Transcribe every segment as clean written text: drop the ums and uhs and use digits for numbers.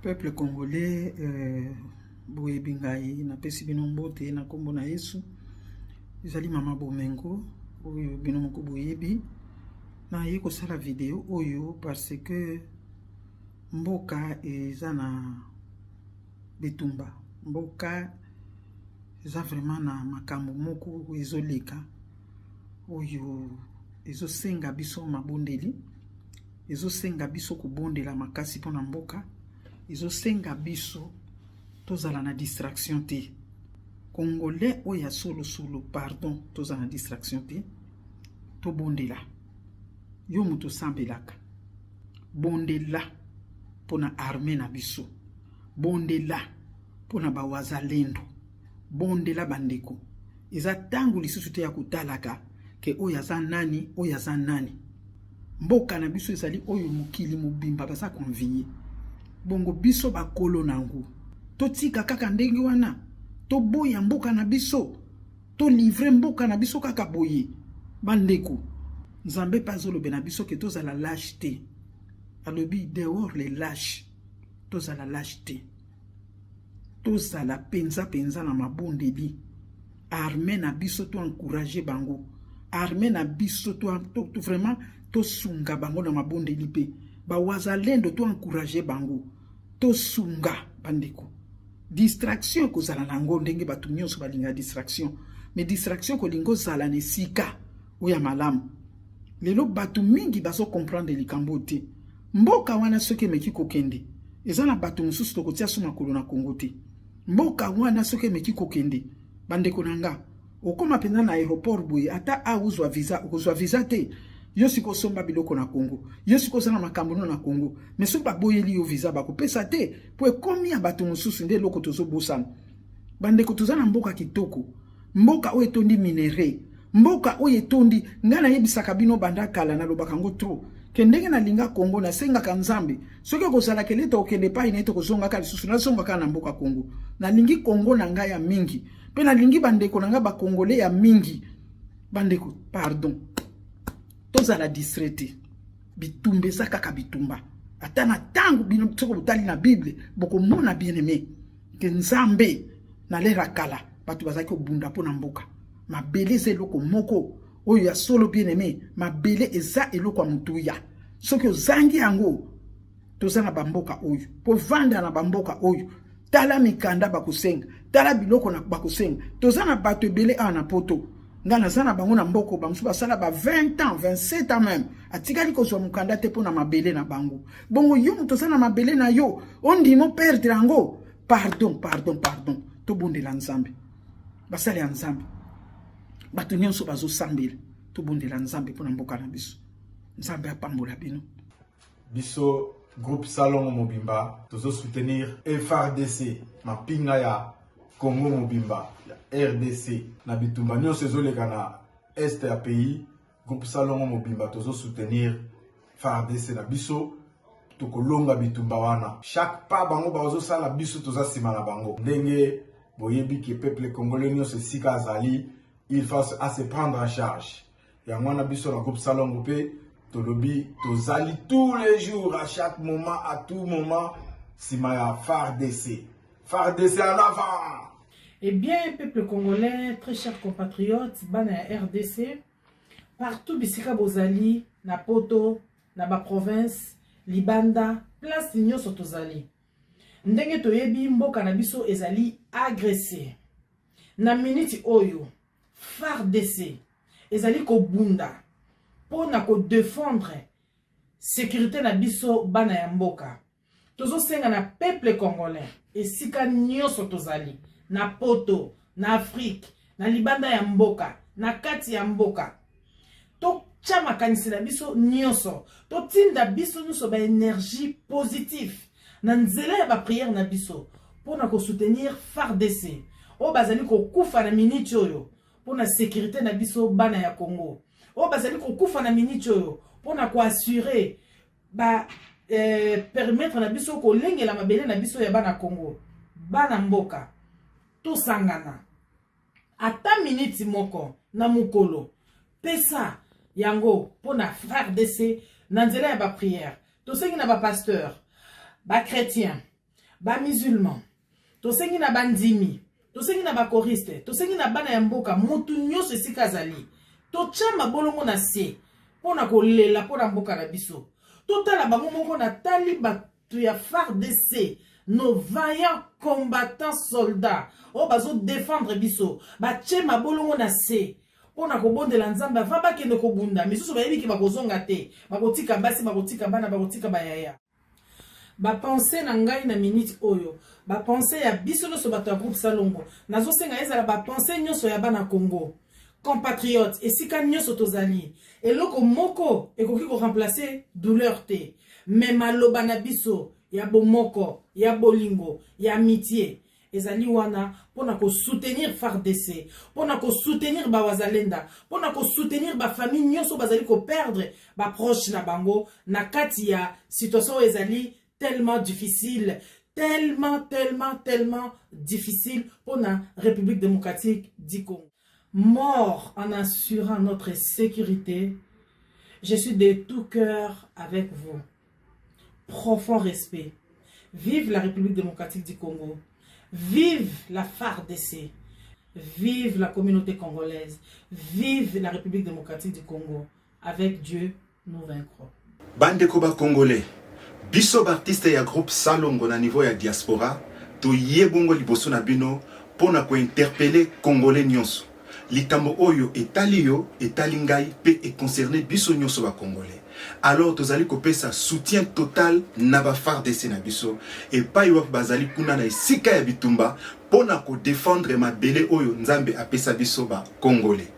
Peuple congolais, boyebi ngai, napesi bino mbote na nkombo na Yesu. Ezali mama Bomengo oyo bino moko boyebi. Naye kosala video oyo parce que mboka eza na bitumba, mboka eza vraiment na makambo moko ezoleka oyo ezosenga biso mabondeli, ezosenga biso kobondela makasi mpona mboka, ezosenga biso tozala na distraction te. Congolais oyo ya solosolo, pardon, tozala na distraction te, tobondela. Yo moto osambelaka, bondela mpona armée na biso, bondela mpona bawazalendo, bondela bandeko. Eza ntango lisusu te ya kotalaka ke oyo aza nani, oyo aza nani. Mboka na biso ezali oyo mokili mobimba baza koenvier. Bongo biso bakolo nango totika kaka ndenge wana, toboya mboka na biso, tolivrer mboka na biso kaka boye. Bandeko, Nzambe mpe azolobela na biso ke tozala lâche te. Alobi dehors les lâches, tozala lâche te, tozala mpenza mpenza na mabondeli. Armée na biso, toencourager bango. Armée na biso, to vraiment tosunga bango na mabondeli, mpe bawazalendo toencourager bango, tosunga bandeko. Distraction ekozala nango ndenge bato nyonso balinga distraction, mais distraction kolinga ozala na esika oyo ya malamu. Lelo bato mingi bazocomprendre likambo te. Mboka wana soki emeki kokende, eza na bato mosusu tokotia so makolo na Kongo te. Mboka wana soki emeki kokende, bandeko na nga, okóma mpenza na aéroport boye, ata a ozwa visa, okozwa visa te. Yo sikoyo osomba biloko na Kongo, yo sikoyo oza na makambo no na Kongo, mais soki baboyeli yo visa, bakopesa te mpo ekomi ya bato mosusu. Nde eloko tozobosana, bandeko, toza na mboka kitoko, mboka oyo etondi minerais, mboka oyo etondi. Ngai nayebisaka bino banda kala, nalobaka yango trop ke ndenge nalinga Kongo, nasengaka Nzambe soki ekozalaka eleta okende epai na ye, tokozongaka lisusu, nazongaka na mboka Kongo. Nalingi Kongo na ngai ya mingi, mpe nalingi bandeko na ngai bakongole ya mingi. Bandeko, pardon, tozala distrait te. Bitumba eza kaka bitumba. Ata na ntango bino soki botali na Bible, bokomona, bien aimé, ke Nzambe na lera kala bato bazalaki kobunda mpo na mboka. Mabele eza eloko moko oyo ya solo, bien aimé, mabele eza eloko ya motuya. Soki ozangi yango, toza na bamboka oyo mpo vanda na bamboka oyo, tala mikanda bakosenga, tala biloko bakosenga. Toza na bato ebele awa na Poto, ngai naza na bango na mboka, bamosusu basala ba 20 ans, 27 ans même, atikali kozwa mokanda te mpo na mabele na bango. Bongo yo moto oza na mabele na yo, ondima operdre yango? Pardon, pardon, pardon, tobondela Nzambe. Basali ya Nzambe, bato nyonso bazosambela, tobondela Nzambe mpo na mboka na biso. Nzambe apambola bino. Biso groupe Salongo mobimba tozosoutenir FARDC, mapinga ya Congo mobimba ya RDC, na bitumba nyonso ezoleka na est ya pays. Groupe Salongo mobimba tozosoutenir FARDC na biso. Tokolonga bitumba wana. Chaque pas bango bazosala, biso toza nsima na bango. Ndenge boyebi ke peuple congolais nyonso esika azali, il faut à se prendre en charge. Yango wana biso na groupe Salongo mpe tolobi tozali tous les jours, à chaque moment, à tout moment, nsima ya FARDC. FARDC en avant! Eh bien, peuple congolais, très chers compatriotes, bana ya RDC, partout bisika bozali, na Poto, na ba province, libanda, place nyonso tozali. Ndenge toyebi, mboka na biso ezali agressé. Na miniti oyo, FARDC ezali kobunda mpo na kodéfendre sécurité na biso bana ya mboka. Tozosenga na peuple congolais esika nyonso tozali, na Poto, na Afrique, na libanda ya mboka, na kati ya mboka, totya makanisi na biso nyonso, totinda biso nyonso baénergie positif na nzela ya baprière na biso mpo na kosoutenir FARDC oyo bazali kokufa na miniti oyo mpo na sécurité na biso bana ya Congo, oyo bazali kokufa na miniti oyo mpo na koassurer ba périmètre na biso, kolengela mabele na biso ya bana Congo. Bana mboka, tosangana ata miniti moko na mokolo, pesa yango mpo na FARDC na nzela ya baprière. Tosengi na bapasteur, bachrétien. Bamusulman, tosengi na bandimi, tosengi na bakoriste, tosengi na bana ya mboka, mutu nyonso esika azali, totya mabolongo na se mpo na kolela mpo na mboka na biso. Totala bango moko, natali bato ya FARDC, nos vaillants combattants soldats oyo bazodefendre biso, batie mabolongo na se mpo na kobondela Nzambe avant bakende kobunda. Misusu bayebi ke bakozonga te, bakotika basi, bakotika bana, bakotika bayaya. Bapense na ngai na minute oyo, bapense ya biso nyonso bato ya groupe Salongo, nazosenga ezala bapense nyonso ya bana Congo, compatriote, esika nyonso tozali. Eloko moko ekoki koremplace douleur te, me maloba na biso ya bomoko, ya bolingo, ya amitié ezali wana mpona kosoutenir FARDC, mpona kosoutenir bawazalenda, mpona kosoutenir bafamille nyonso bazali koperdre baproche na bango na kati ya situation oyo ezali tellement difficile, tellement, tellement, tellement difficile mpona République démocratique du Congo. Mort en assurant notre sécurité, je suis de tout cœur avec vous. Profond respect. Vive la République démocratique du Congo. Vive la FARDC. Vive la communauté congolaise. Vive la République démocratique du Congo. Avec Dieu, nous vaincrons. Bandeko bacongolais, biso baartiste ya groupe Salongo na niveau ya diaspora, toye bongo liboso na bino mpo na kointerpeller Congolais nyonso. Likambo oyo etali yo, etali ngai mpe econcerne biso nyonso bacongolais. Alors tozali kopesa soutien total na ba FARDC na biso epai wapi bazali kuna na esika ya bitumba mpo na kodefendre mabele oyo Nzambe apesa biso bacongolais.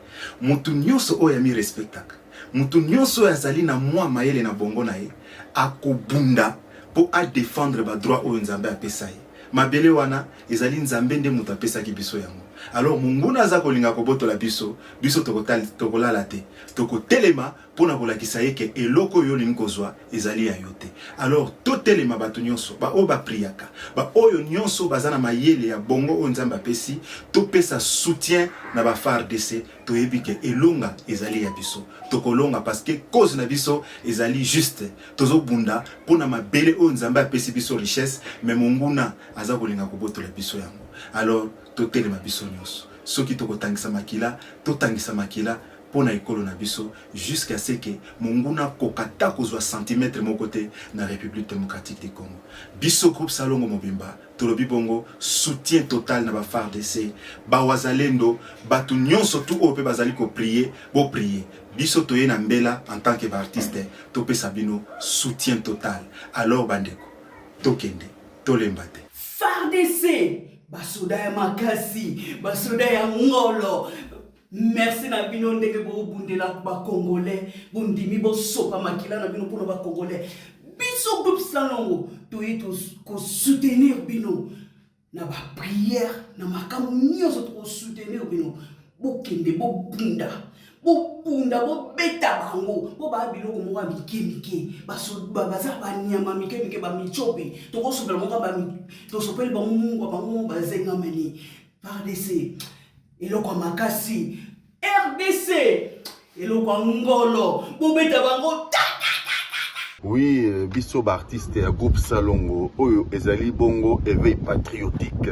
Motu nyonso oyo amirespectaka, motu nyonso oyo azali na mwa mayele na bongo na ye, akobunda mpo adefendre badroit oyo Nzambe apesa ye. Mabele wana ezali Nzambe nde moto apesaki biso yango. Alors monguna aza kolinga kobotola biso, biso tokolala te, tokotelema mpona kolakisa ye ke eloko oyo olingi kozwa ezali ya yo te. Alors totelema bato nyonso, baoyo bapriaka, baoyo nyonso baza na mayele ya bongo oyo Nzambe apesi, topesa soutien na ba FARDC. Toyebi ke elonga ezali ya biso, tokolonga parce que cause na biso ezali juste. Tozobunda mpona mabele oyo Nzambe apesi biso richesse, mais monguna aza kolinga kobotola biso yango. Alors totelema biso nyonso, soki tokotangisa makila, totangisa makila mpona ekolo na biso, jusqu'à ce que monguna akoka ta kozwa centimètre moko te na République démocratique du Congo. Biso groupe Salongo mobimba tolobi bongo, soutien total na ba FARDC, bawazalendo, bato nyonso tu oyo mpe bazali koprier, boprier. Biso toye na mbela en tant que baartiste, topesa bino soutien total. Alors bandeko, tokende, tolemba te. FARDC, basoda ya makasi, basoda ya ngolo, merci na bino ndenge bobundela bacongolais, bondimi bosopa makila na bino mpona bacongolais. Biso groupe Salongo toye kosoutenir bino na baprière, na makambo nyonso tokosoutenir bino. Bokende, bobunda, bobunda, bobeta bango po baya biloko moko ya mike mike, baza banyama mike mike, bamichope. Tokosopela moko, tosopeli bango mungwa, bango bazengamani. FARDC eloko ya makasi, RDC eloko ya ngolo, bobeta bango. Oui, biso baartiste ya groupe Salongo oyo ezali bongo éveil patriotique,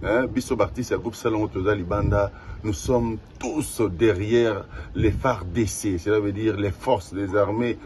hein? Biso baartiste ya groupe Salongo toza libanda, nous sommes tous derrière les FARDC, cela veut dire les forces des armées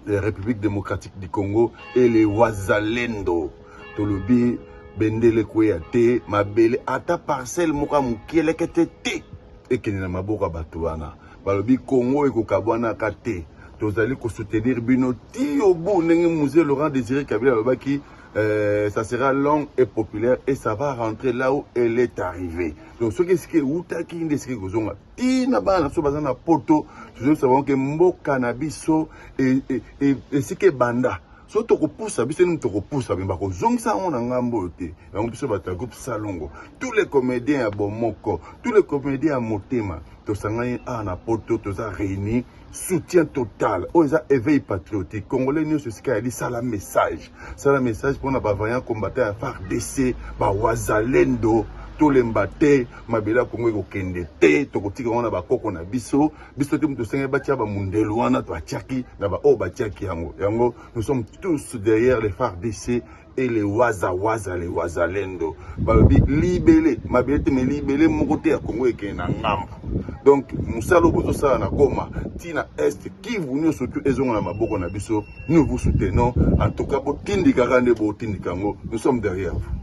de la République démocratique du Congo et les Wazalendo. Tolobi bendele kweya te, mabele ata parcelle moko ya mokeleke te te ekende na maboko ya bato wana. Balobi Congo ekokabwanaka te. Tozali kosoutenir bino ti au bout, ndenge Mzee Laurent Désiré Kabila alobaki, ça sera long et populaire et ça va rentrer là où elle est arrivée. Donc soki esika eutaki nde esika ekozonga. Ntina bana na biso baza na poto, tozoyebisa bango ke mboka na biso esika ebanda, so tokopusa biso nini, tokopusa me bakozongisa yango na ngambo oyo te. Yango biso bato ya groupe Salongo, tous les comédiens ya bomoko, tous les comédiens ya motema, tosangani awa na poto, toza réunis, soutien total. Oyo eza éveil patriotique. Congolais nyonso esika yali, sala message, sala message mpona bavaillant combattant ya FARDC, bawazalendo. Tolemba te, mabele ya Congo ekokende te, tokotika yango na bakoko na biso. Biso te moto tosengeli batia bamundelu wana, batiaki na baoyo batiaki yango. Yango, nous sommes tous derrière les FARDC et les waza waza, les wazalendo. Balobi libele, mabele te, mais libele moko te ya Congo ekende na ngambo. Donc mosala oyo bozosala na Goma ti na Est, Kivu nyonso tu ezonga na maboko na biso. Nous vous soutenons. En tout cas, botindikaka nde botindika yango, nous sommes derrière vous.